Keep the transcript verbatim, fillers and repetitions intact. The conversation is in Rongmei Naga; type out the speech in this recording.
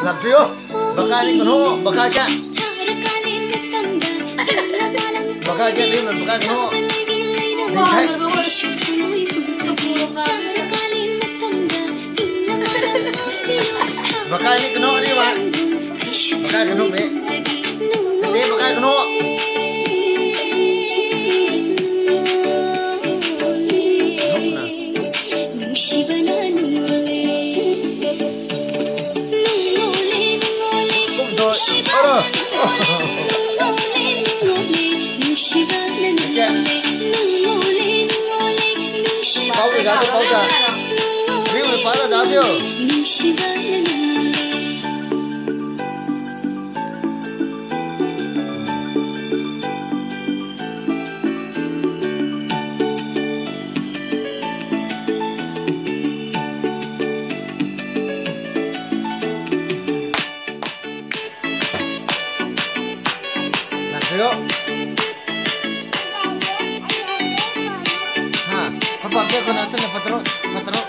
Tap trio. Bakai ni kano, bakai kya? Bakai kya ni, bakai kano. Ding thei. Bakai ni kano ni ba. Bakai kano me. Te bakai kano. Nukna. Kum thoi. Aro. Kya? Pau ta za diu, pau ta. Riu le pa ta za diu. Nak trio. Ha, papa ke kona tu na patro, patro.